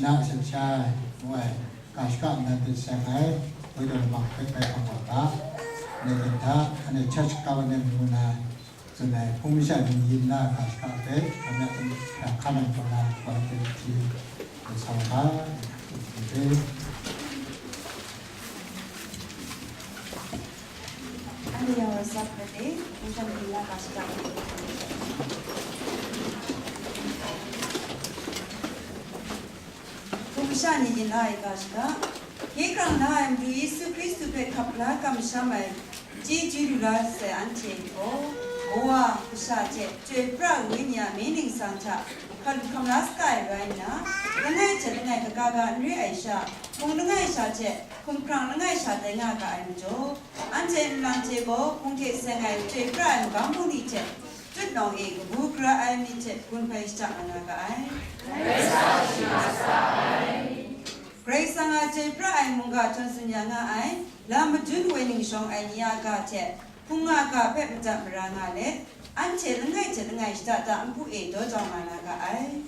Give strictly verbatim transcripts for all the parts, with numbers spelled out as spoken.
Na seng sha ai, ngu ai, ga shaka nnan hte seng ai, woi daw lamang hpe bai hkawm wa ga, anhte hta, anhte church government ngu na, tsun ai, hpung masha ningyin na ga shaka hpe, hkam ya hpung hkra hkan ai kaw na, wa hte hti, sa wa ga, hte. Anhte yang rasa pete, hpung masha ningyin na ga shaka hpe. Hpung masha ni yin la ai ga shaka, hkye hkrang la ai Madu Yesu Hkristu hpe hkap la kamsham ai chyeju lu la sai anhte gaw, Kawa, Kasha hte Chyoi Pra ai Wenyi a mying ningsang hta hkalu hkam la saga ai rai nna, langai hte langai kaga ga n re ai sha, hpung langai sha hte hkumhkrang langai sha tai nga ga ai majaw, anhte nlang hte gaw hpung hte seng ai Chyoi Pra ai magam bungli hte tutnawng e kabu gara ai myit hte gun hpai shada nga na ga ai. Karai Kasang a Chyoi Pra ai mungga htawn tsun ya nga ai, lam madun woi ning shawng ai ni a ga hte, hpung a ga hpe madat mara nga let, anhte langai hte langai shada da npu e daw jau nga na ga ai.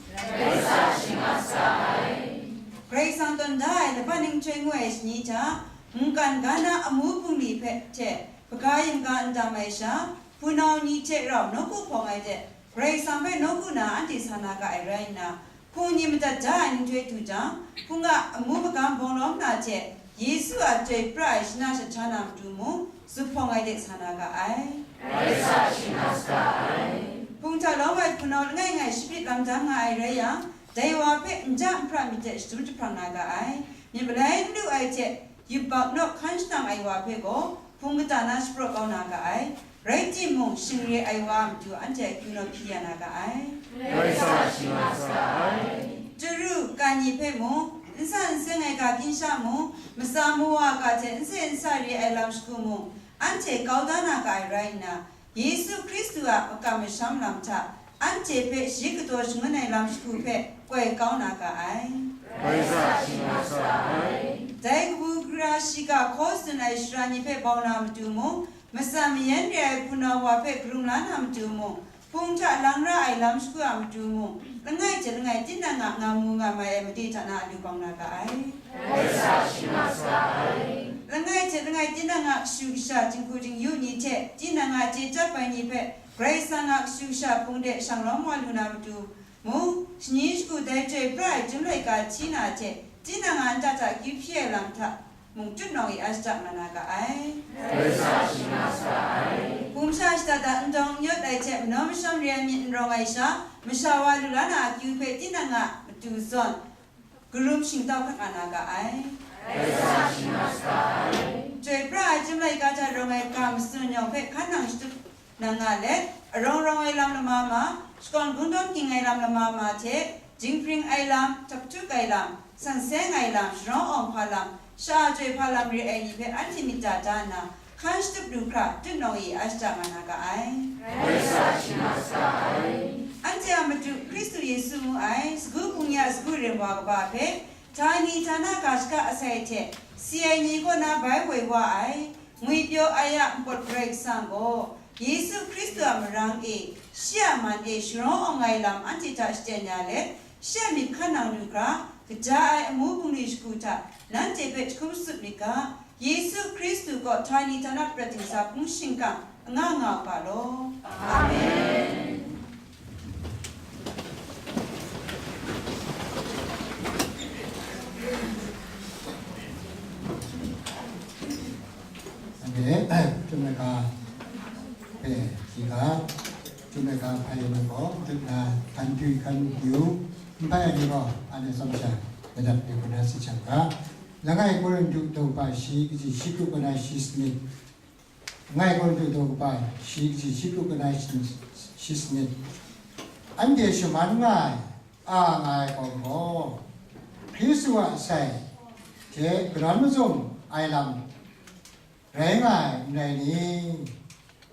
Karai Kasang tawn da ai laban ninghtoi ngu ai shani hta, mungkan ga na amu bungli hpe hte, hpaga yamga n dam ai sha, hpunau ni hte rau nawku hpawng ai de, Karai Kasang hpe nawku na anhte sa na ga ai rai nna, hpung ni madat da ai nhtoi du jang, hpung a amu magam bawng lawm na hte Yesu a Chyoi Pra ai shana shahtana matu mung zuphpawng ai de sa na ga ai. Karai Kasang shingkang saga ai. Hpung hta lawm ai hpunau langai ngai shapyit lam dam nga ai rai yang, dai wa hpe n ja n hpra myit de shadum jahprang na ga ai. Myit malai n lu ai hte yubak naw hkan shanang ai wa hpe gaw hpung kata na shapraw kau na ga ai. Rai timung, shing re ai wa a matu anhte akyu naw hpyi ya na ga ai. Karai Kasang shingkang saga ai. Chyaru, kani hpe mung, n sa n seng ai ga ginshang mung, matsa mawa ga hte n se n sa re ai lam shagu mung, anhte kau da na ga ai rai nna, Yesu Hkristu a makam masham lam hta, anhte hpe shi kataw shangun ai lam shagu hpe koi kau na ga ai. Karai Kasang shingkang saga ai. Dai kabu gara shiga hkaw tsun ai sara ni hpe bau na matu mung, matsan mayan re ai hpunau wa hpe karum la na matu mung, hpung hta lang ra ai lam shagu a matu mung, langai hte langai tinang a nga mu nga mai ai made hta na alu bau na ga ai. Karai Kasang shingkang saga ai. Langai hte langai tinang a kashu kasha, jinghku jingyu ni hte tinang a chye chyap ai ni hpe Karai Kasang a kashu kasha hpung de shang lawm wa lu na matu mung, shani shagu dai Chyoi Pra ai Chyum laika hti na hte tinang a nta hta akyu hpyi ai lam hta mung tutnawng e a shada nga na ga ai. Karai Kasang shingkang saga ai. Hpung masha shada da n dawng n yawt ai hte manaw masham re ai myit n rawng ai sha, masha wa lu la na akyu hpe tinang a matu zawn karum shingtau hkat nga na ga ai. Karai Kasang shingkang saga ai. Chyoi Pra ai Chyum laika hta rawng ai ga matsun yawng hpe hkan nang shatup nang nga let, arawng rawng ai lam lama ma, shakawn kungdawn ging ai lam lama ma hte, jinghpring ai lam, htakhtuk ai lam, san seng ai lam, sharawng awng hpa lam, sha-a chyoi hpa lam re ai ni hpe anhte myit da da nna, hkan shatup lu hkra tutnawng e a shada nga na ga ai. Karai Kasang shingkang saga ai. Anhte a Madu Hkristu Yesu ngu ai, sagu hpung ya sagu rem wa kaba hpe, htani htana ga shaka asai hte si ai ni kaw na bai woi wa ai, ngwipyaw ai a npawt Karai Kasang gaw, Yesu Hkristu a marang e, shi a man e sharawng awng ai lam anhte hta shaten ya let, shi a myit hkan nang lu hkra, kaja ai amu bungli shagu hta nanhte hpe jahkum shatup myit ga, Yesu Hkristu kaw htani htana prat dingsa hpung shingkang anga nga u ga law. Amen. Anhte, Chyum laika hpe, shi ga, Chyum laika hpai ai gaw, dut na, hkan dwi hkan yu, n hpai ai ni gaw, anhte tsawm sha, madat yu kau na si shang ga, Langai Korintu daw kaba shi, kaji shi kru kau na shi sanit, Langai Korintu daw kaba shi, kaji shi kru kau na shi, shi sanit, anhte shaman nga ai, a nga ai gaw, Hkristu a sai hte kanawn mazum ai lam rai nga ai, n rai ni?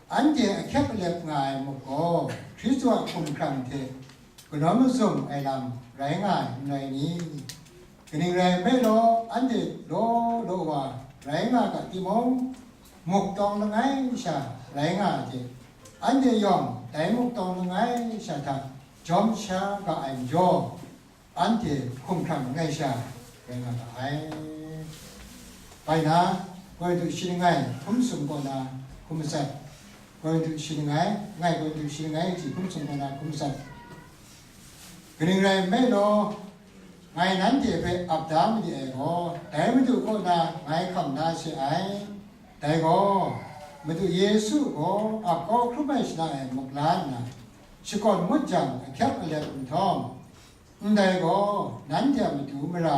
Anhte ahkyep alep nga ai muk gaw, Hkristu a hkumhkrang hte kanawn mazum ai lam rai nga ai, n rai ni? Kaning rai nme law, anhte law law wa rai nga ga timung, muk tawng langai sha rai nga ai hte, anhte yawng dai muk tawng langai sha hta jawm sha ga ai majaw, anhte hkumhkrang langai sha rai nga ga ai. Bai na, Korinhtu shi langai hkum sung kaw na hkum matsat, Korinhtu shi langai, ngai Korinhtu shi langai hti hkum sung kaw na hkum matsat. Kaning rai nme law, ngai nanhte hpe ap da made ai gaw, dai Madu kaw na ngai hkam na se ai. Dai gaw, Madu Yesu gaw ap kau hkrum ai shana e muk la nna, shakawn ngut jang ahkyep alep nhtawm, ndai gaw nanhte a matu mara,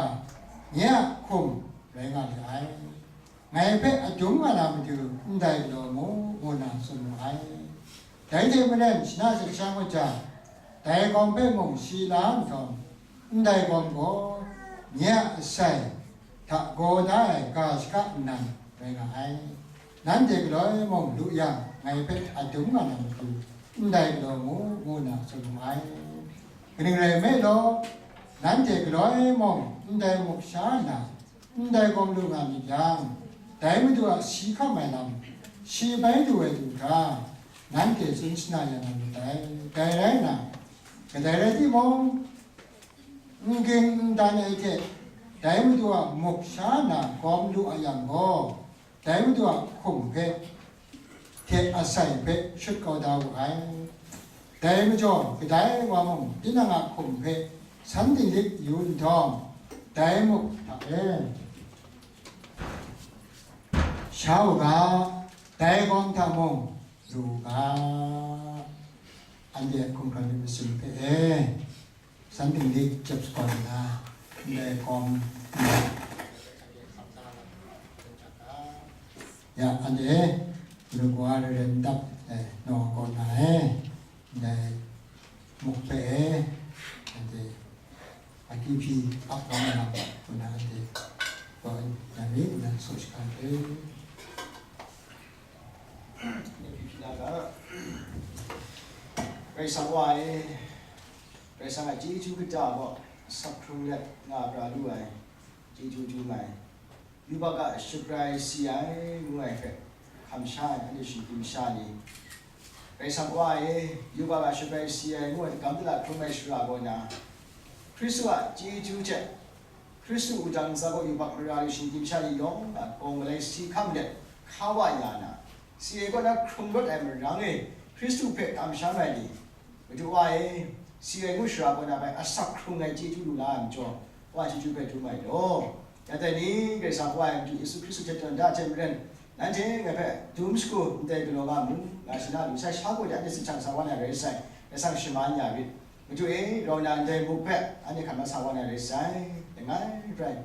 nye a hkum rai nga li ai. Ngai hpe adum nga na matu ndai galaw mu, ngu na tsun mu ai. Dai hte maren shana sha sha ngut jang, dai gawm hpe mung shi la nhtawm, ndai gawm gaw nye a asai hta gaw da ai ga shaka nnan rai nga ai. Nanhte galoi mung lu yang, ngai hpe adum nga na matu ndai galaw mu, ngu na tsun mu ai. Kaning rai nme law, nanhte galoi mung ndai muk sha nna, ndai gawm lu nga myit yang, dai Madu a si hkam ai lam, shi bai du ai du hkra, nanhte tsun shana ya na myit dai. Dai rai nna, kadai rai timung, n ging n dan ai hte, dai Madu a muk sha na gawm lu a yang gaw, dai Madu a hkum hpe, hte asai hpe shut kau da wu ai. Dai majaw, kadai wa mung tinang a hkum hpe san dinglik yu nhtawm, dai muk hta e sha u ga, dai gawm hta mung lu u ga, anhte a hkumhkrang myit masin hpe e. San dinglik jep shagun nna, ndai gawm nna, ya, anhte, lungwa raren dap, eh, naw kaw na e, ndai muk hpe e, anhte, akyu hpyi ap kau na lam, ngu na anhte, gaw, ya mi, ngu na, so shaga hpe. N P P na ga, Karai Kasang Wa e, Karai Kasang a chyeju kata gaw asak hkrung let nga pra lu ai, chyeju dum ai. Yubak a shabrai si ai ngu ai hpe, hkam sha ai, anhte shinggyim sha ni, Karai Kasang Wa e, yubak a shabrai si ai ngu ai, gam dala hkrum ai shara kaw na, Hkristu a chyeju hte, Hkristu wudang ntsa gaw yubak mara lu shinggyim sha ni yawng a gaw galai si hkam let hka wa ya na, si ai kaw na hkrung rawt ai marang e Hkristu hpe kamsham ai ni, Madu Wa e, si ai ngu shara kaw na bai asak hkrung ai chyeju lu la ai majaw, Wa chyeju hpe dum ai law. Ya dai ni, Karai Kasang Wa e Madu Yesu Hkristu hte tawn da hte maren, nanhte ngai hpe dum shagu ndai galaw nga mu, nga shana lu sai sha gaw de anhte tsin hkam sa wa na rai sai, Karai Kasang shaman ya rit. Madu e, rau na ndai muk hpe anhte hkam na sa wa na rai sai, langai rai.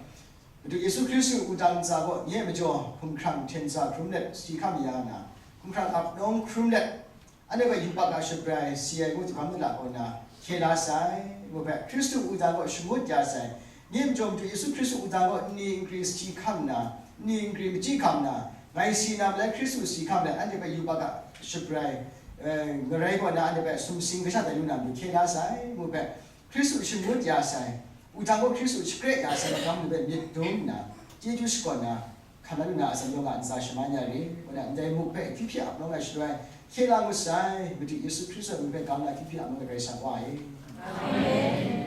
Madu Yesu Hkristu wudang ntsa gaw nye majaw hkumhkrang hten tsa hkrum let si hkam ya na, hkumhkrang ap nawng hkrum let, anhte gaw yubak a shabrai si ai ngu hkam dala kaw na hkye la sai, ngu hpe Hkristu wudang gaw shangut ya sai, nye majaw Madu Yesu Hkristu wudang gaw nni nkri si hkam na, nni nkri machyi hkam na, ngai si na malai Hkristu si hkam let, anhte hpe yubak a shabrai, eh, ngarai kaw na, anhte hpe sumsing kasha tai lu na matu hkye la sai, ngu hpe Hkristu shangut ya sai, wudang gaw Hkristu shakre ya sai, magam ni hpe myit dum nna, chyeju shakawn na, hkam la lu na, atsam yawng a ntsa shaman ya rit, kaw na, ndai muk hpe hpyi hpyi ap nawng ai shaloi, hkye la ngut sai, Madu Yesu Hkristu a mying hpe gam na hpyi hpyi ap nawng ai Karai Kasang Wa e. Amen.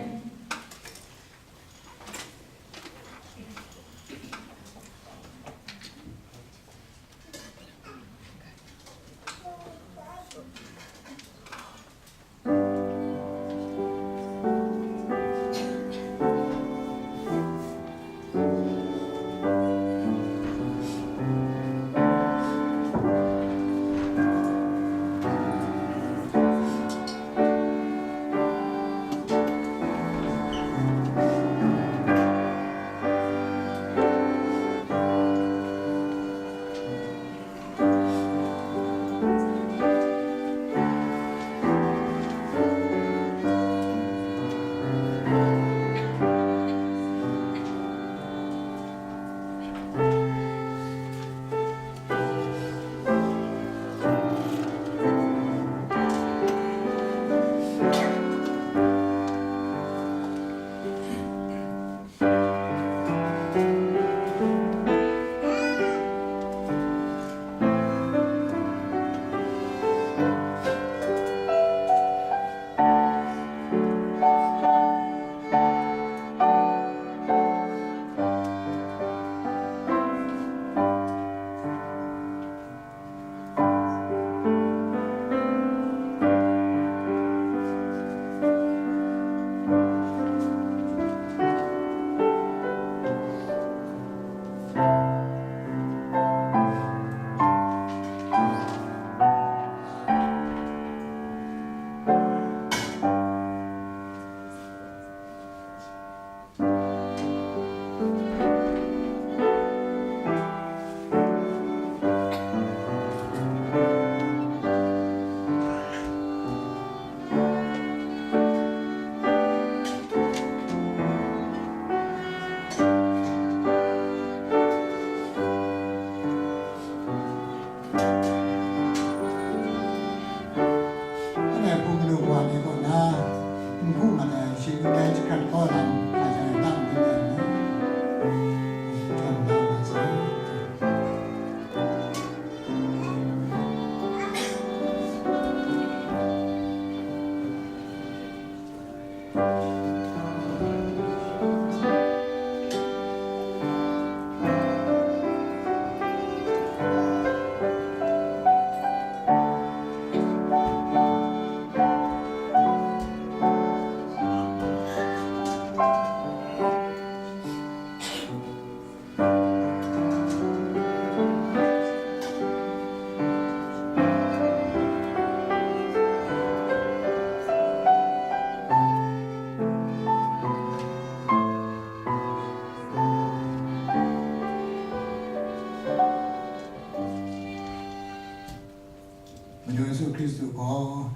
Hkristu gaw,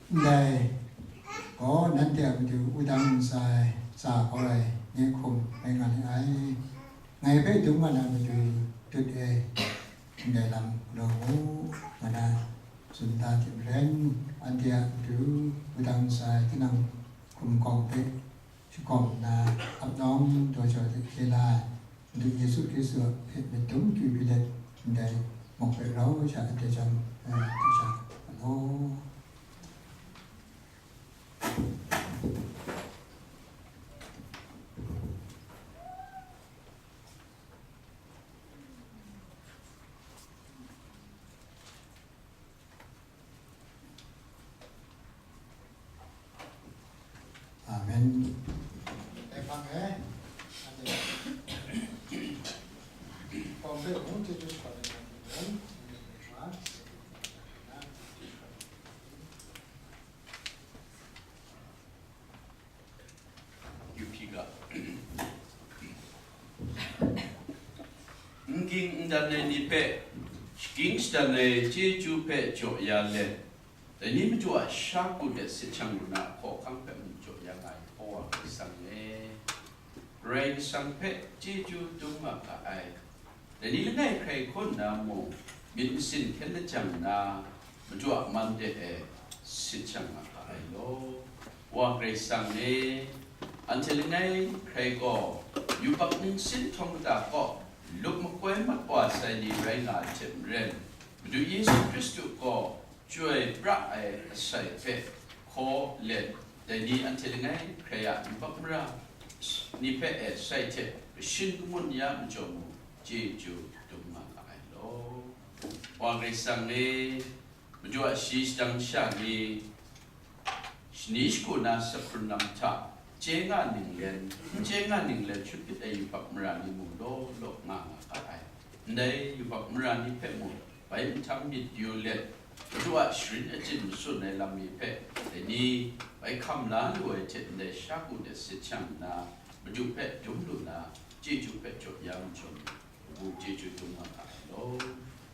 ndai gaw nanhte a matu wudang ntsa ai tsa kau ai nye hkum rai nga ni ai. Ngai hpe dum nga na matu tut e, ndai lam galaw mu, nga na tsun da hte maren, anhte a matu wudang ntsa ai tinang hkum kawng hpe shakawng nna, ap nawng daw jaw de hkye la ai, Madu Yesu Hkristu a hpe myit dum kyu byi let, ndai muk hpe rau sha ate jang, eh, hte sha, alo. Amen. Yupika. N ging n dan ai ni hpe, shagying shadan ai chyeju hpe jaw ya let, dai ni Madu a sha ku de sit shang lu na, hkawhkang hpe mung jaw ya nga ai Yehpawa Karai Kasang e. Karai Kasang hpe chyeju dum nga ga ai. Dai ni langai hkrai hkawn na mung, myit masin hkyen lajang nna, Madu a man de e sit shang nga ga ai law. Wa Karai Kasang e, anhte langai hkrai gaw, yubak ningsin htawng kata kaw, lup makoi mat wa sai ni rai nga ai hte maren, Madu Yesu Hkristu gaw, chyoi pra ai asai hpe hkaw let, dai ni anhte langai hkrai a yubak mara ni hpe e sai hte kashin kamun ya majaw mu, chyeju dum nga ga ai law. Wa Karai Kasang e, Madu a shayi shadang sha ni, shani shagu na saphun lam hta, chye nga ninglen, n chye nga ninglen shut bit ai yubak mara ni mung law law nga nga ga ai. Ndai yubak mara ni hpe mung, bai nhtang myit yu let, Madu a sharin achyin matsun ai lam mi hpe, dai ni bai hkam la lu ai hte ndai sha ku de sit shang nna, Madu hpe dum lu na, chyeju hpe jaw ya majaw mu, chyeju dum nga ga ai law.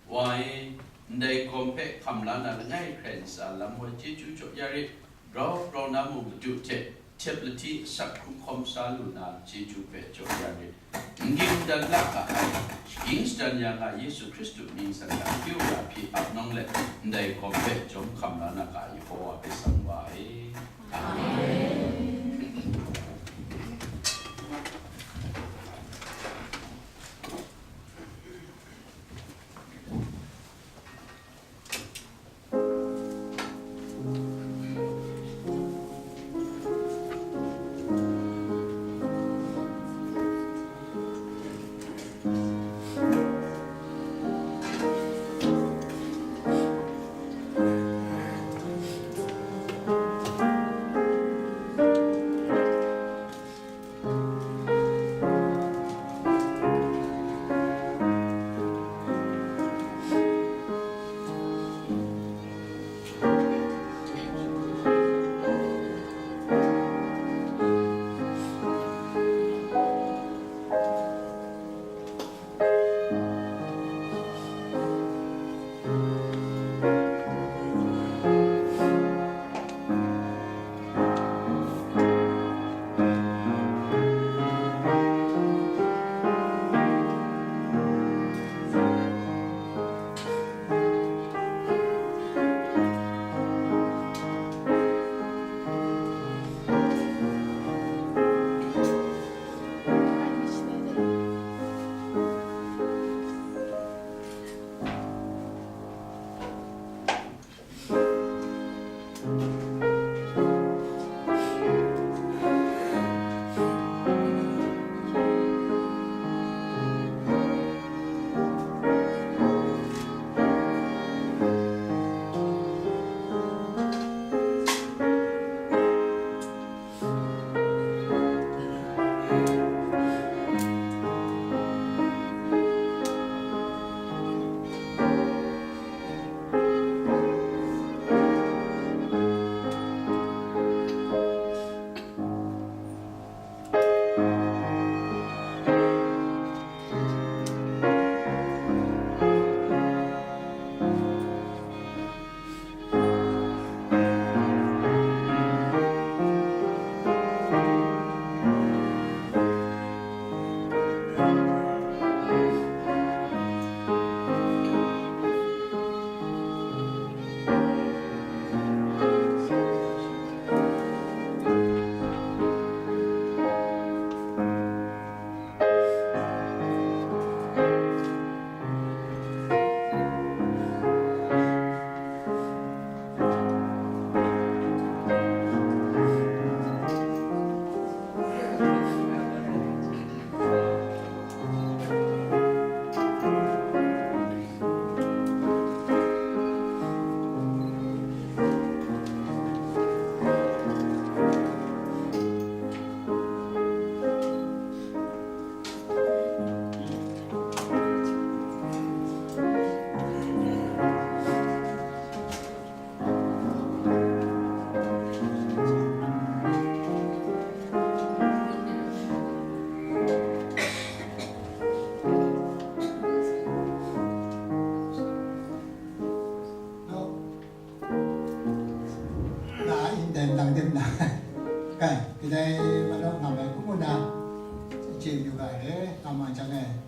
Wa e, ndai gawm hpe hkam la na langai hkrai ntsa lam woi chyeju jaw ya rit, grau grau na mung Madu hte, Htyep lahti asak hkrung hkawm sa lu na chyeju hpe jaw ya rit. N ging dan la ga ai, shagying shadan ya nga Yesu Hkristu mying san hta akyu ra hpyi ap nawng let, ndai hkawm hpe jawm hkam la na ga ai Yehpawa hpe sang wa ai. Amen.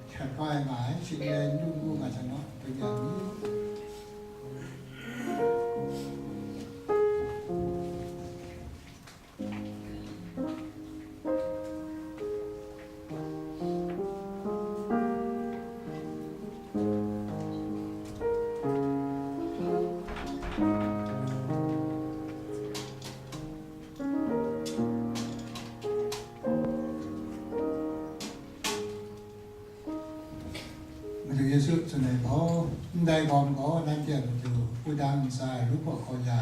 Hkrai nga ai, shing rai n lu ngu nga sa naw, dun ya mi. Madu Yesu tsun ai gaw, ndai gawm gaw nanhte a matu wudang ntsa ai ru hkaw hkaw ya,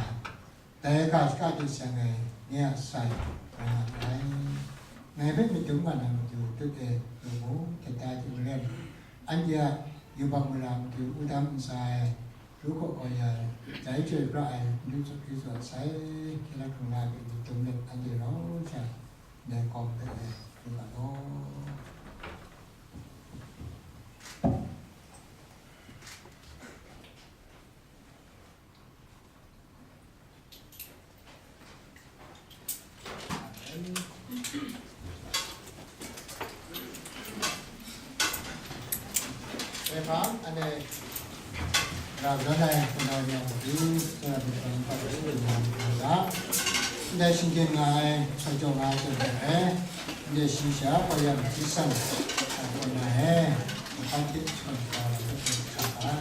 dai ga shaka de seng ai nye a sai, rai nga ai. Ngai hpe madum nga na matu tut e lu mu, htet da hte maren, anhte a yubak mara matu wudang ntsa ai ru hkaw hkaw ya ai, dai chyoi pra ai n lu tsut hkri tsut sai, hkye la hkrung la ai myit dum let anhte rau sha, ndai gawm hpe lu ga law. Amen. Rai hpang, anhte ra zawn ai hpunau ni a matu, tsawra myit hkam hkap ai wu na myit na ga, ndai shinggyim nga ai, sa jaw nga ai hte maren, ndai shayi sha hpaw ya myit san, a kaw na e, mahkan hte shakawn kau ai hte hkra ga.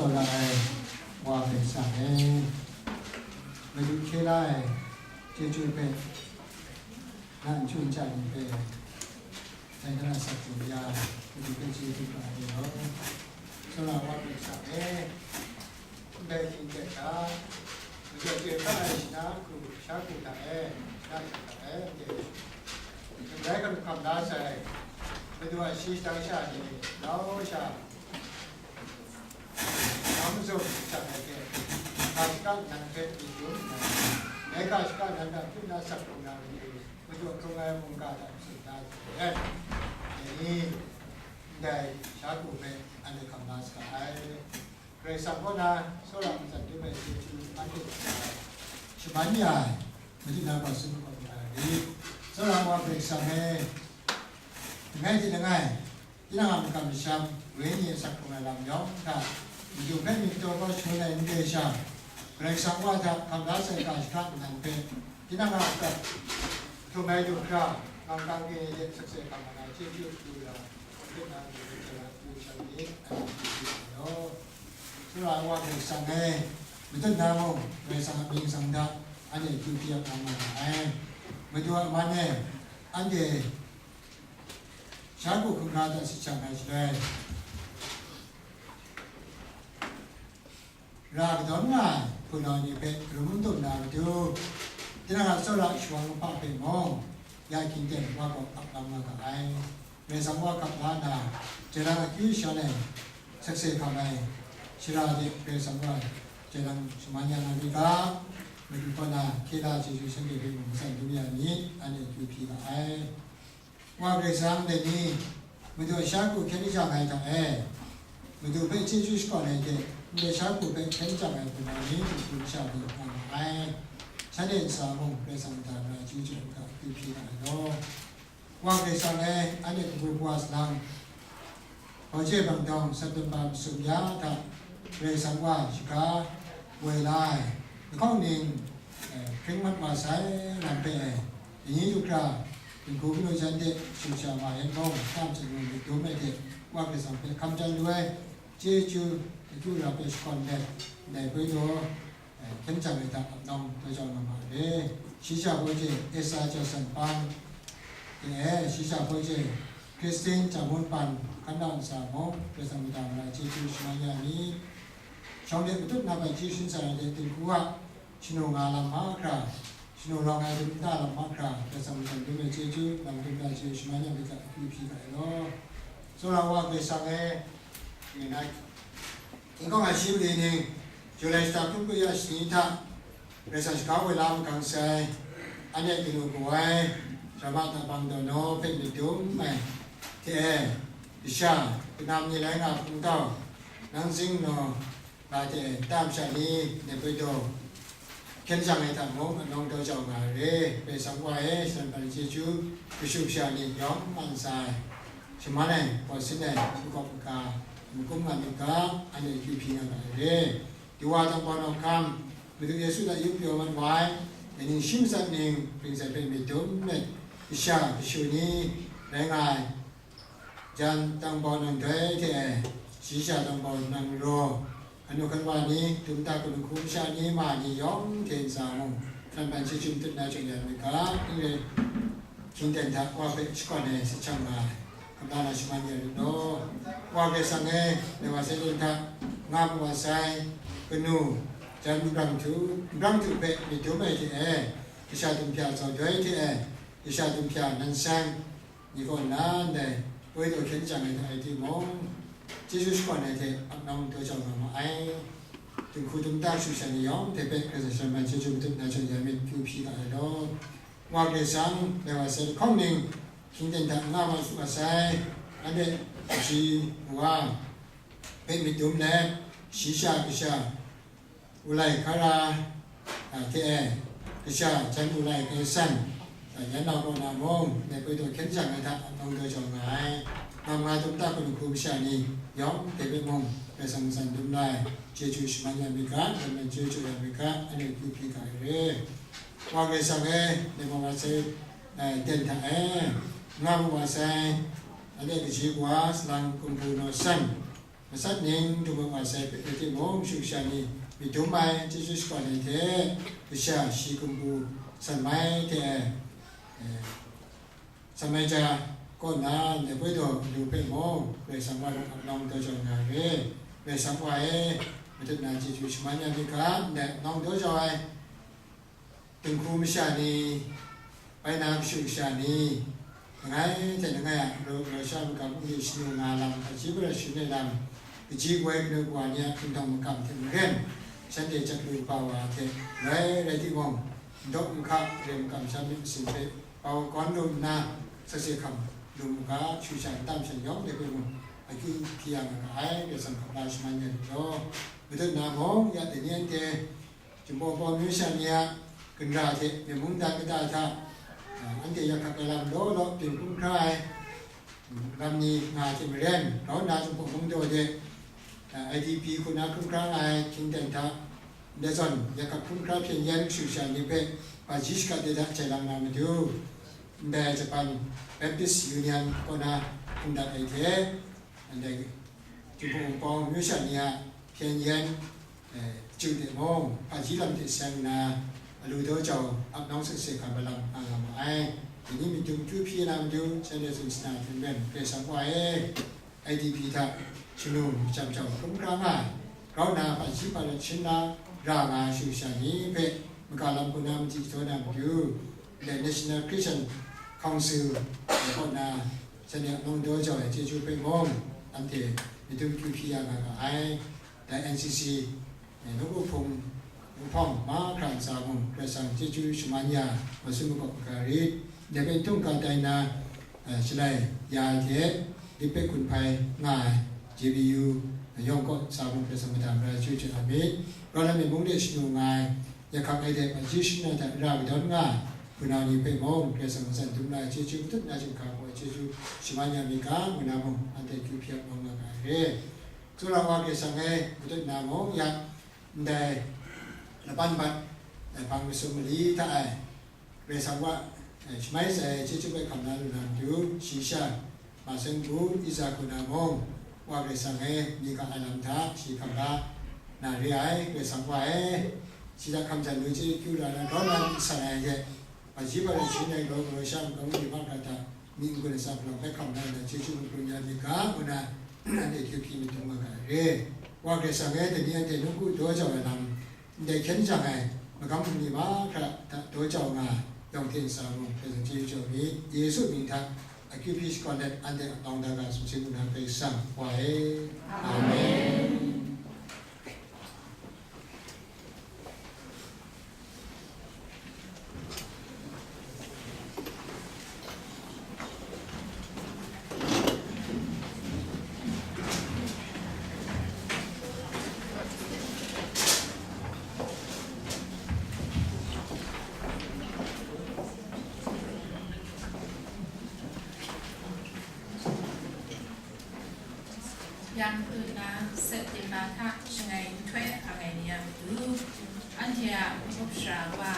Tsawra ai Wa Karai Kasang e, Madu hkye la ai chyeju hpe, na n chyu n ja ni hpe, dai na a asak hku ya, Madu hpe chyeju hkra ai ni law. Tsawra Wa Karai Kasang e, ndai hkying hte hta, majaw chye hkra ai shana hku, sha hku hta e, shana hku hta e, ndai, ndai hkam hkam la sai, Madu a shi shadang sha ni, lau sha, Lam mazum shang ai hte, ga shaka nan hpe myit dum nna, dai ga shaka nan hta hpyi na sak hkrung na matu, Madu hkrung ai mungga hta tsun da ai hte, dai ni, ndai sha hku hpe anhte hkam la saga ai. Karai Kasang kaw na tsawra matsan dum ai chyeju anhte hta shaman ya ai, Madu na gaw tsun hkawm ya ai rit. Tsawra Wa Karai Kasang e, langai hte langai, tinang a makam masham, wenyi asak hkrung ai lam yawng hta, Madu hpe myit kataw kau shangun ai n re sha, Karai Kasang Wa hta hkam la sai ga shaka nnan hpe, tinang a asak htum ai du hkra, ngam kang kring ai hte sakse hkam nga ai chyeju du ra, hpung hte na du hte hte la du sha myit, anhte chyeju ai law. Tsawra ai Wa Karai Kasang e, matut na mung, Karai Kasang a mying tsang hta, anhte kyu hpyi ap nga nga ai. Madu a man e, anhte sha hku hkungga hta sit shang ai shaloi, ra kadawn nga ai hpunau ni hpe karum n dum na matu, tinang a tsawra shawang lahpa hpe mung, ya hkying ten Wa gaw ap lam nga ga ai. Karai Kasang Wa kap la nna, jai lang akyu shan ai, sakse hkam ai shara de Karai Kasang Wa jai lang shaman ya na ri ga, Madu kaw na hkye la chyeju shanhte hpe mung matsan dum ya myit, anhte kyu hpyi ga ai. Wa Karai Kasang dai ni, Madu a sha hku hkyen shang ai hta e, Madu hpe chyeju shakawn ai hte, ndai sha hku hpe hkyen shang ai hpunau ni, matu masha ni nga ma ai. Shanhte ntsa mung Karai Kasang nta gara chyeju ai hta kyu hpyi nga ai law. Wa Karai Kasang e, anhte hpaw wa salang, Hpaw je bang dawng September masum ya hta Karai Kasang Wa shaga woi la ai, lahkawng ning, eh, hpring mat wa sai lam hpe ai, dai ni du hkra, dinghku kanu jan de sumsha ma yan mung, tam chyaru myit dum ai hte Wa Karai Kasang hpe hkam jan lu ai, chyeju, akyu ra hpe shakawn let, ndai hpoi taw, eh, hkyen jang ai hta ap nawng taw jau nga ma ai re. Shi sha hpaw je Esa Jason Pang, e, shi sha hpaw je Christine Jamun Pan, hkan nau ntsa mung, Karai Kasang mada mara chyeju shaman ya mi. Shawng de matut na hpe chyeju shaman ya ai hte dinghku a, shanu nga lam mahkra, shanu rawng ai dum nta lam mahkra, Karai Kasang matsan dum ai chyeju, lam dum ai chyeju shaman ya mi hta akyu hpyi ga ai law. Tsawra Wa Karai Kasang e, ning ngai N kawng a shi mali ning, Julai shata hkun kwi ya shani hta, Karai Kasang shaga woi la magang sai, anhte kanu kaw ai, Rama Tabang Dawno hpe myit dum ai hte e, kasha, kanam ni lai nga hpung tau, nang zing naw, nga hte e, nta masha ni, ndai hpoi taw, hkyen shang ai hta mung, anawng taw jau nga ai re, Karai Kasang Wa e, shalan hpan chyeju, kashu kasha ni yawng man sa ai, shaman ai, gaw sin ai, makawp maga, makum nga myit ga, anhte akyu hpyi nga ga ai re. Di wa tang bau nawk hkam, Madu Yesu hta yup pyaw mat wa ai, dai ning shi matsat ning, ring sai hpe myit dum let, kasha, kashu ni, rai nga ai, jan tang bau nang doi hte ai, shayi sha tang bau nang raw, hkan nu hkan wa ni, dum nta hku dinghku masha ni, ma ni yawng hte ntsa mung, hkan ban chyeju matut na jaw ya myit ga, n rai, hkying ten hta Wa hpe shakawn ai sit shang nga ai, hkam la na shaman ya rit law. Wa Karai Kasang e, dai wa sai lung hta, nga mu wa sai, kanu, jan nbrang htu, nbrang htu hpe myit dum ai hte e, kasha dumhpya zaw doi hte e, kasha dumhpya nan seng, ni kaw nna ndai, poi taw hkyen jang ai hta e timung, chyeju shakawn ai hte ap nawng taw jau nga ma ai. Dinghku dum nta kashu kasha ni yawng hte hpe Karai Kasang shalan hpan chyeju matut na jaw ya myit, kyu hpyi ga ai law. Wa Karai Kasang, dai wa sai lahkawng ning, hkying ten hta nga ma su ga sai, anhte kaji wa hpe myit dum let, shayi sha kasha, Ulai Hkara, a, hte e, kasha jan Ulai Kasan, a, yan nau kaw na mung, ndai hpoi taw hkyen jang ai hta ap nawng taw jau nga ai. Ngam nga dum nta hku dinghku masha ni yawng hte hpe mung, Karai Kasang matsan dum la ai, chyeju shaman ya myit ga, dan dan chyeju ya myit ga, anhte akyu hpyi ga ai re. Wa Karai Kasang e, dai wa sai, eh, ten hta e, nga mu wa sai, anhte kaji wa salang kumhpu naw san, matsat ning dum ai wa sai hpe rai timung, shu sha ni myit dum ai chyeju shakawn ai hte, kasha shi kumpu san mai hte ai, eh, san mai ja kaw na ndai poi daw lu hpe mung, Karai Kasang wa ap nawng daw jau nga re. Karai Kasang wa e, matut na chyeju shaman ya myit ga, ndai nawng daw jau ai dinghku masha ni, bai na kashu kasha ni, langai hte langai a, raw, raw sha makam n-, shanu nga lam, hpaji hparat sharin ai lam, kaji kawai kanu kawa ni a hpingnang makam hte maren, shanhte chyalu kaba wa hte, rai, rai timung, ndawk nhka, re makam sha myit masin hpe, bau kawn lu nna, sakse hkam lu mu ga, shu sha n tam sha yawng de hpe mung, akyu hpyi ya nga ga ai, Karai Kasang hkap la shaman ya lu law, matut na mung, ya dai ni anhte, Jinghpaw Wunpawng myu sha ni a ginra hte myen mungdan kata hta, a, anhte yak hkak ai lam law law byin hkrum hkra ai, mm, lam ni nga hte maren, grau nna Jinghpaw Wunpawng daw de, a, I D P hku na hkrum hkra nga ai hkying ten hta, ndai zawn yak hkak hkrum hkra hpyen yen kashu kasha ni hpe hpaji shakat de hta jai lang na matu, ndai Japan Baptist Union kaw na hkum dat ai hte, ndai Jinghpaw Wunpawng myu sha ni a hpyen yen, eh, chyu de mung, hpaji lam hte seng nna, alu daw jau ap nawng sakse hkam ai lam nga nga ma ai. Dai ni myit dum kyu hpyi na matu, shanhte tsun sana hte maren, Karai Kasang wa e, I D P hta shanu machyam jau hkrum hkra nga ai, grau nna hpaji hparat sharin la ra nga ai shu sha ni hpe, maka lam hku na machyi jaw na matu, ndai National Christian Council kaw na, shanhte a nawng daw jau ai chyeju hpe mung, anhte myit dum kyu hpyi ya nga ga ai. Dai N C C, eh, nawku hpung, nhpawng mahkra ntsa mung, Karai Kasang chyeju shaman ya, masun makawp maga rit, ndai hpe n htung ka tai nna, eh, shalai ya ai hte, lit hpe hkun hpai nga ai, J B U, yawng kaw ntsa mung, Karai Kasang mada mara chyeju hte a myit, rau na myit mung de shanu nga ai, yak hkak ai hte hpaji sharin ai hta ra kadawn nga ai, hpunau ni hpe mung, Karai Kasang matsan dum na ai chyeju, matut na chyinghka hku ai chyeju shaman ya myit ga, ngu na mung, anhte kyu hpyi ap nawng nga ga ai re. Tsawra wa Karai Kasang e, matut na mung ya, ndai laban bat, eh, hpang masum mali hta e, Karai Kasang wa, eh, shamai sai ai chyeju hpe hkam la lu na matu, shayi sha, ma seng bu, i za hku na mung, Wa Karai Kasang e, myit ga ai lam hta shi hkam la na re ai, Karai Kasang wa e, shi hta hkam jan lu chyeju kyu la na, grau nna myit san ai hte, hpaji hparat sharin ai, grau galaw sha makam ni mahkra hta, myit n-gun ntsa palawng hpe hkam la na, chyeju mungkan ya myit ga, ngu na, anhte kyu hpyi myit dum nga ga ai re. Wa Karai Kasang e, dai ni anhte nawku daw jau ai lam, ndai hkyen jang ai magam hpung ni mahkra hta daw jau nga ai, yawng hte ntsa mung, hpe zawn chyeju jau myit, Yesu mying hta akyu hpyi shakawn let, anhte a lawng da ga sumsing lu na Karai Kasang wa e. Amen. Yang tut na September hta shangai nhtoi ang ai ni a matu, anhte a muk sara wa,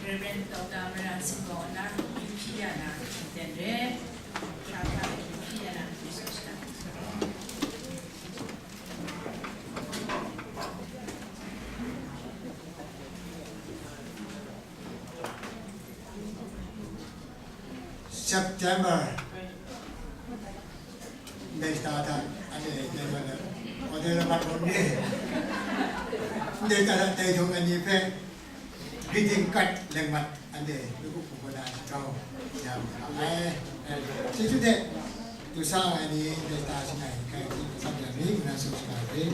Reverend Doctor Maran Singgawng na, U P ya na, Ten Re, Sara wa, U P ya na, September. Ndai shata hta, anhte dai wa na, order na mat rawng ni. Ndai shata hta dai htung ai ni hpe, greeting card leng mat, anhte nawku hpung kaw na jaw, ya, ai, ai, chyeju hte, du sa ai ni, ndai shata shangai, kai hti, mat ya mi, ngu na tsun shaga ai.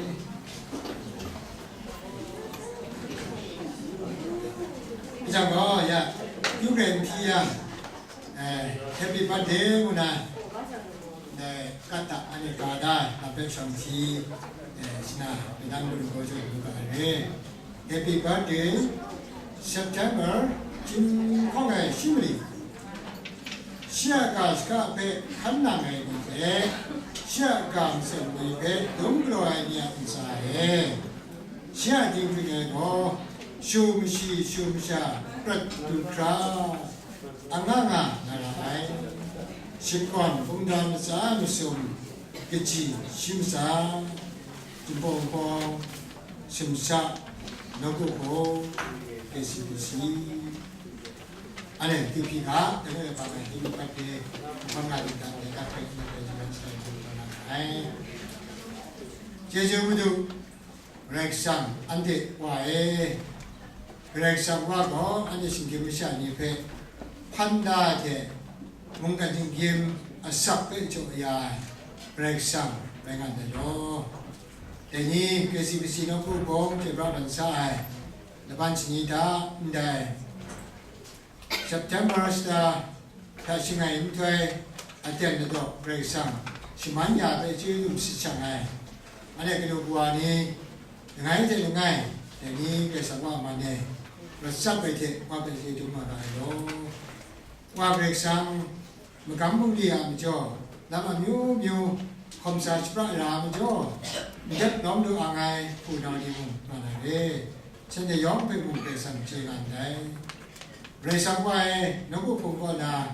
Hpyi jang gaw, ya, Ukraine hpyi yang, eh, happy birthday ngu na, eh, kat hta anhte ga da ai, lam hpe shawng hti, eh, shana, penang gun gaw jaw lu ga ai re. Happy birthday, September, chyinghkawng ai shi mali. Shi a ga shaka hpe hkan nang ai ni hte, shi a ga matsen ni hpe dum galaw ai ni a ntsa e, shi a dinghpring ai gaw, shu mashi shu masha prat du hkra, anga nga na ra ai. Shakawn bungdan matsa masum, Kaji, shi matsa, Jinghpaw Wunpawng, Shimsha, Nawku Hpung, K C B C. Anhte, T P ga, dai rai pa ai, Hindi pat de, hpang nga di ta, dai ta hpe, dai rai sa ai, dai rai sa ai. Chyeju Madu, Karai Kasang, anhte Wa e, Karai Kasang Wa gaw anhte shinggyim masha ni hpe hpan da ai hte, mungkan shinggyim asak hpe jaw ya ai Karai Kasang rai nga ndai law. Dai ni K C B C nawku bawng hte pra ban sa ai, laban shani hta ndai September shata hta shangai nhtoi aten ladaw Karai Kasang shaman ya ai hpe chyeju dum sit shang ai. Anhte kanu kawa ni, langai hte langai, dai ni Karai Kasang Wa a man e, rat sap ai hte Wa hpe chyeju dum nga ra ai law. Wa Karai Kasang, magam bungli a majaw, lam amyu myu hkawm sa shapra ai ra ai majaw, ndep lawm lu ang ai hpunau ni mung nga na re. Shanhte yawng hpe mung Karai Kasang chye nga ndai. Karai Kasang Wa e, nawku hpung kaw na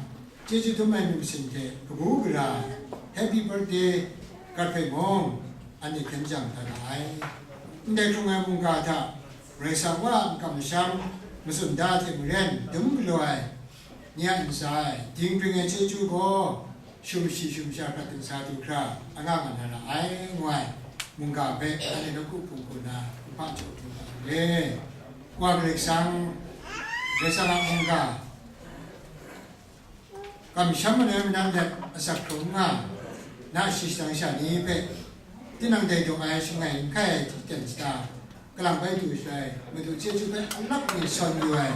chyeju dum ai myit masin hte kabu gara, Happy Birthday card hpe mung anhte hkyen jang hta ra ai. Ndai hkrung ai mungga hta Karai Kasang Wa a makam masham matsun da hte maren dum galaw ai ni a ntsa e, dinghpring ai chyeju gaw, shum shi shum sha hkrat dingsa du hkra anga nga na ra ai, ngu ai mungga hpe anhte nawku hpung hku na nhpa jaw du ga ai. Wa Karai Kasang, Karai Kasang a mungga, kamsham manoi manan let asak hkrung nga, na shi shadang sha ni hpe, tinang dai daw ai shangai n hkai ai hten shada, kalang bai du shaloi, Madu chyeju hpe alak mi sawn yu ai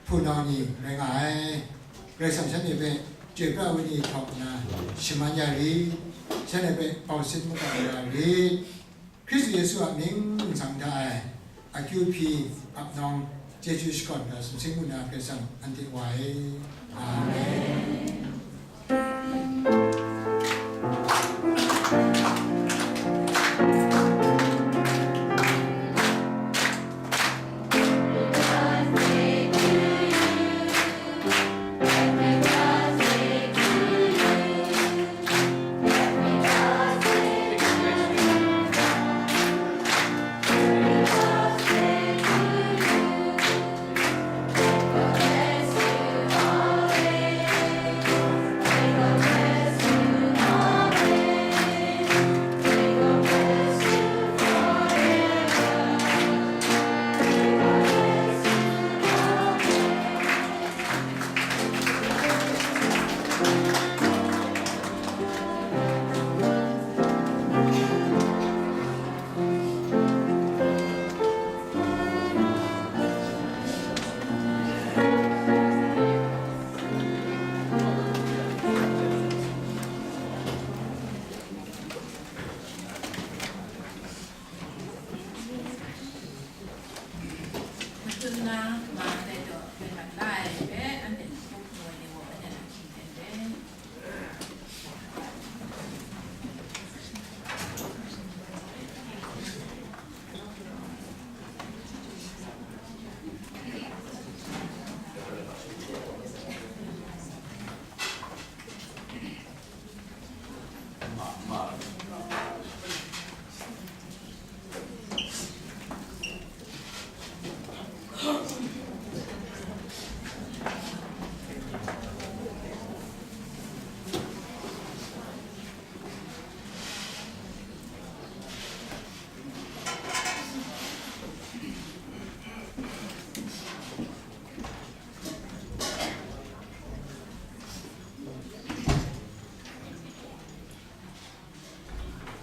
hpunau ni rai nga ai. Karai Kasang shanhte hpe chyoi pra ai wenyi htawng nna shaman ya rit, shanhte hpe bau sit makau ya rit. Hkristu Yesu a mying nsang hta e, akyu hpyi, ap nawng, chyeju shakawn da sumsing u na Karai Kasang anhte Wa e. Amen. Machun na ma dai daw, bai mat la ai hpe, anhte hkrup ngu ai ni gaw, anhte a hkying ten re.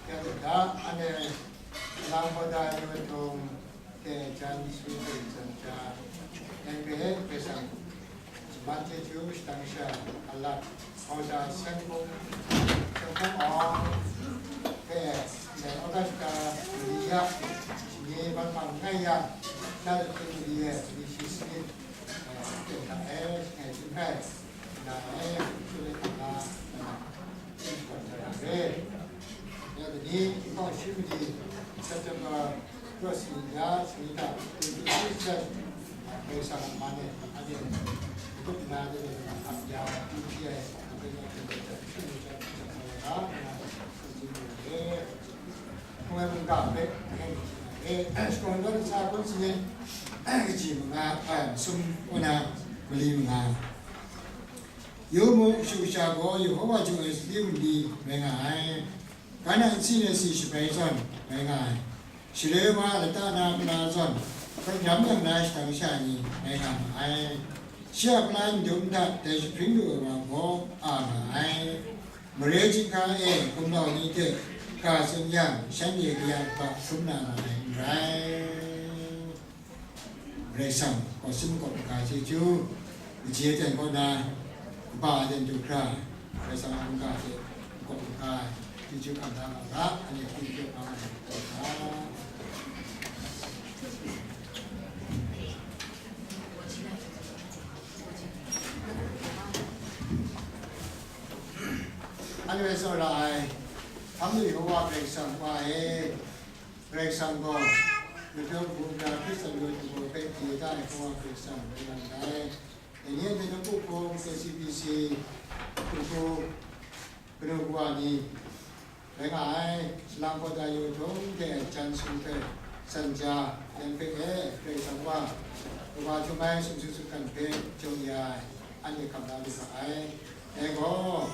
Kya ta, ane, lang bada ni matung, ke jan su de jan ja, nang pe he pe sang, man je ju shtang sha, alat, hau da sen kong, sen kong ong, ke, ne, August ka, ni ya, ni man man ngai ya, na de tu ni ye, ni shi smit, eh, ke ta e, ngai tu ngai, na e, tu le ta na, na. September cross ni ya sini ta, Karai Kasang a man e, a de, kup na de, a ya, U P I, a de, a de, a de, a de, a de, a de, Hkungwai mungga hpe, e, shakawn daw lasa kun sanit, kaji manga, a, sum kaw na mali manga. Yu mu, kashu kasha gaw Yehova jung ai sali wunli rai nga ai. Kana nsi na si shabai zawn rai nga ai. Shaloi wa lata na pala zawn, hkawt ram yang na shadang sha ni rai nga ma ai. Shi a pala ndum hta dai jahpring lu ai wa gaw a nga ai. Mare chyinghka e gumlau ni hte ga tsun yang, shanhte kayat hpa hkrum na nga ai n rai. Karai Kasang gaw sin makawp maga chyeju, kaji aten kaw na, kaba aten du hkra, Karai Kasang a mungga hte makawp maga chyeju hkam da nga ga, anhte hpyi hpyi nga nga ai kaw hkra. Anhte hpe tsawra ai, Hpang lu Yehova Karai Kasang Wa e, Karai Kasang gaw, Matut mungga Hkristan yawng hte gaw hpe chye da ai Hkungga Karai Kasang rai nga ndai. Dai ni anhte nawku hpung K C B C hku kanu kawa ni rai nga ai, salang hpawt ai yawng hte jan su hpe, san ja, yan hpe e, Karai Kasang wa, kaba htum ai sumsing sumgan hpe jaw ya ai, anhte hkam da lu ga ai. Dai gaw,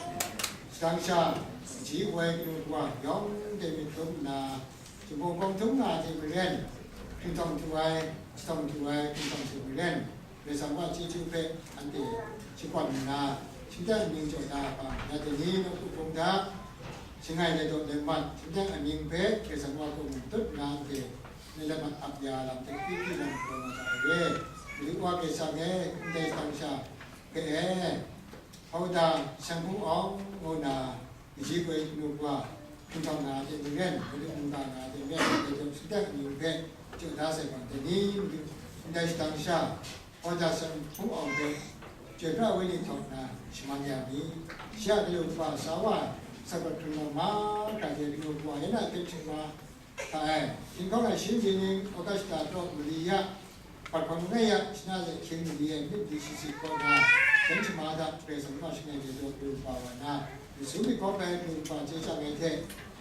shadang sha, kaji woi kanu kawa yawng de myit hkrum nna, Jinghpaw kawng htum nga ai hte maren, hkinghtawng du ai, jahtawng du ai hkinghtawng hte maren, Karai Kasang wa chyeju hpe anhte shakawn nna, shingteng amying jaw da ai hpang, ya dai ni nawku hpung hta, shangai lai daw lai mat, shingteng amying hpe Karai Kasang wa hkum tut nna anhte, lai mat ap ya lam hte hpyi hpyi lam galaw na ga ai re. Madu wa Karai Kasang e, ndai shadang sha hpe e, Hkawda Shanghpung Awng ngu na, kaji woi kanu kawa, hkinghtawng na hte maren, madu mungga na hte maren, dai jawng shingteng amying hpe jaw da sai hpang, dai ni madu ndai shadang sha, Hkawda Shanghpung Awng hpe, Chyoi pra Wenyi htawk nna shaman ya mi. Shi a kanu kawa sa wa ai, sapraw hkrun law mahkra hte kanu kawa yan a hpyen htingwa, Hta e, Hkying Hkawng Ashi Myit Ning, August shata taraw mali ya, hpat hkawng langai ya, shana de hkying mali e myit mali shi shi kaw na, jan shama hta Karai Kasang ma shangai de daw lu kaba wa na, myit su myit hkawm ai lu kaba chye chyang ai hte,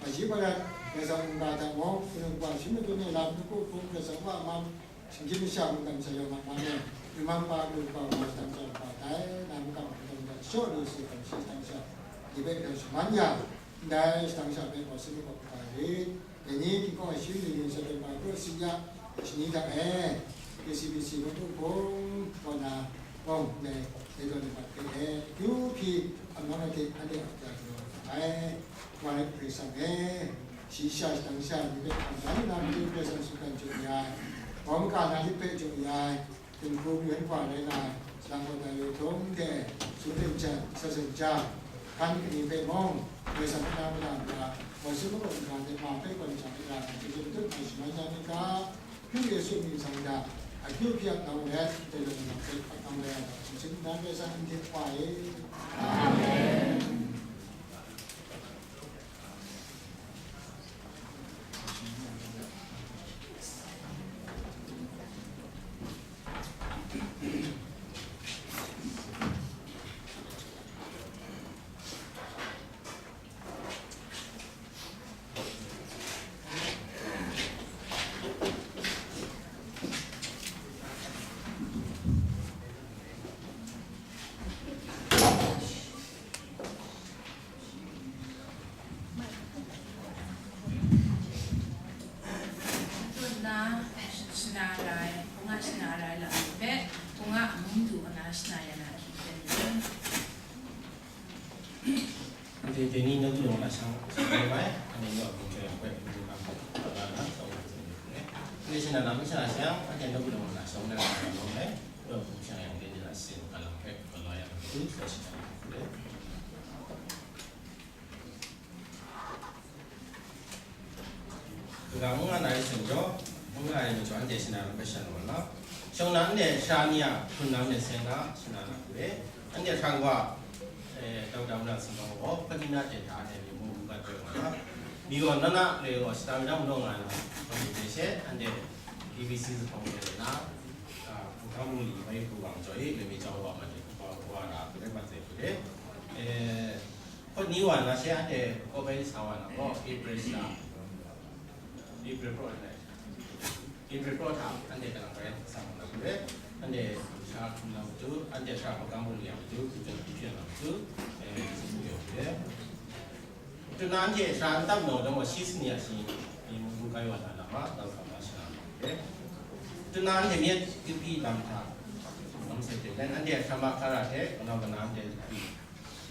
hpaji hparat Karai Kasang mungga hta mung, hkungga shi madun e lam, nawku hpung Karai Kasang wa mam, shinggyim masha mungkan masha yawng a man e, myit mang pa lu kaba wa shadang tsawra kaba tai, na makam hkungga hta shaw lu si hkam shi shadang sha, ni hpe grau shaman ya, ndai shadang sha hpe gaw sin makawp kaba rit. Dai ni Hkying Hkawng Ashi Myit Ning September kru si ya, shani hta e, K C B C nawku hpung kaw na, bawng ndai, dai daw ni mat hpe e, akyu hpyi, amyawng ai hte anhte a hpya galaw ai, wa rai Karai Kasang e, shayi sha shadang sha ni hpe hkam dan nna matu Karai Kasang sumgan jaw ya ai, wa maga na lit hpe jaw ya ai, Dinghku Mayun Hkwa rai nga ai, salang kaw na yawng hte, Su Hten Jan, Sa Sen Jang, hkan kani hpe mung, Karai Kasang hpe na mada n ga, gaw sin makawp n ga hte ma hpe gawn shang hte ra ai, hte hte matut ai shaman ya ni ga, Hkristu Yesu mying hta, akyu hpyi ap na let, ndai lawng nang hpe ap nang lai ai hta, sumsing nnan Karai Kasang anhte Wa e. Amen. Tut nna, shana rai, Hkungga shana rai lam hpe, Hkungga mung du nna shana ya na hki hten ni? Anhte dai ni nawku daw na shang, shang rai mai, anhte nawku daw hpe, nawku daw hpe, nawku daw hpe, nawku daw hpe, nawku daw hpe, shana lam shana shang, anhte nawku daw na shang, nawku daw hpe, nawku daw hpe, shang yang, dai ni na sin, ka lam hpe, ka la yang, hku, shana lam hpe. Kagang n nga na rai seng jaw, n nga ai majaw, anhte shana lam hpe shan wa na. Shawng na anhte sha ni a hpun na anhte seng na, shana na hku e. Anhte hkran wa, e, Doctor Mura Singkang gaw, hpani na ten hta anhte myi mung mungkan taw wa na. Myi gaw na na le gaw, shata mi dang majaw nga na, hpani hte she, anhte B B C zuphpawng hte na, a, hpung hkang bungli, mai hku wa majaw e, loi mi jau wa, ma hte hku wa, wa na, hku rai mat sai hku e. E, Hkawt Ni wa na she anhte kawbai sa wa na gaw, April sha, April pro na, April pro hta anhte kalang bai sa wa na kure, anhte sha hkum na matu, anhte sha hkam hkam hkam ya matu, kutu kutu ya matu, eh, sin yo kure. Tuna anhte sha an tam no dong wa shi sini ya shi, ni mu kai wa na na ma, dau sa ma shi na kure. Tuna anhte myit kupi lam hta, lam se te, dan anhte sha ma kara hte, kanau kana anhte kupi,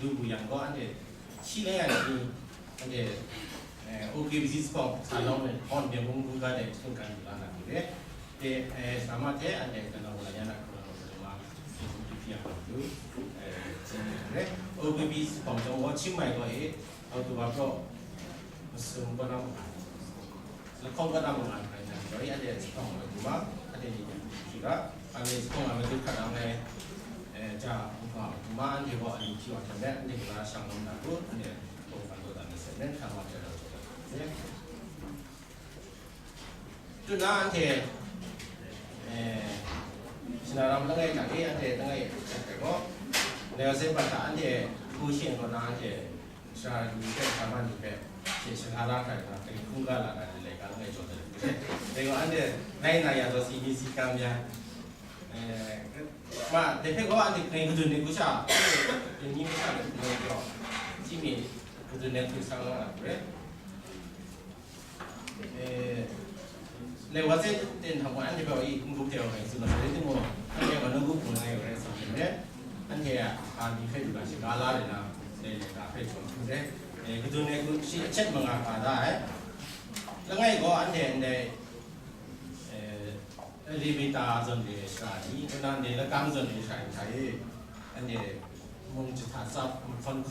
lu bu yang gaw anhte shi lai ya shi, anhte, eh, O K B C sipawng sa long le hon de mung bu ga de htung kan la na ni le. De, eh, sa ma hte anhte kanau la ya na hkrum lo ma, fi ya ma du, eh, jin ni le. O K B C sipawng jong gaw Chiang Mai gaw e, October pro, masum gaw na ma. Lahkawng kata mung an rai nang, doi anhte zuphpawng ai hkuma, anhte ni hkyi ga, anhte zuphpawng ai matu hkrat ang ai, eh, ja, nhpa hkuma, anhte gaw ayu hkyi wa hkyen let, anhte hkra shang lawm na bu, anhte kawng hkan kaw dan masat let, hkra wa hkyen rau jaw dat ai. Tuna anhte, eh, Shinaram langai hta e, anhte langai hta e gaw, Naga Seng Pat hta anhte hku shing kaw na anhte, Sara ni hpe, Sara ni hpe, hte sha la hkrai nna, dai hkungga la na ni laika langai jaw dat ai. Dai gaw anhte rai na ya taw, si ni si kam ya. Eh, ma, dai hpe gaw anhte ngai kadun ni kusha, dai ni kusha ni ngai jaw, si mi kadun ni hku sang la na kure. Eh, le wa se ten hta wa anhte gaw i n-gup de wa ngai tsun na, rai timung, anhte gaw n-gup hpung ngai wa rai sa hte, anhte a, a ni hpe du na shiga la le na, le le ga hpe jaw hte, eh, kadun ai hku shi achet manga ka da ai. Langai gaw anhte ndai, eh, Limita zawn de shara ni, kanan de Lakang zawn de shara ni hta e, anhte mung jahta tsap, nhkawn hkawn,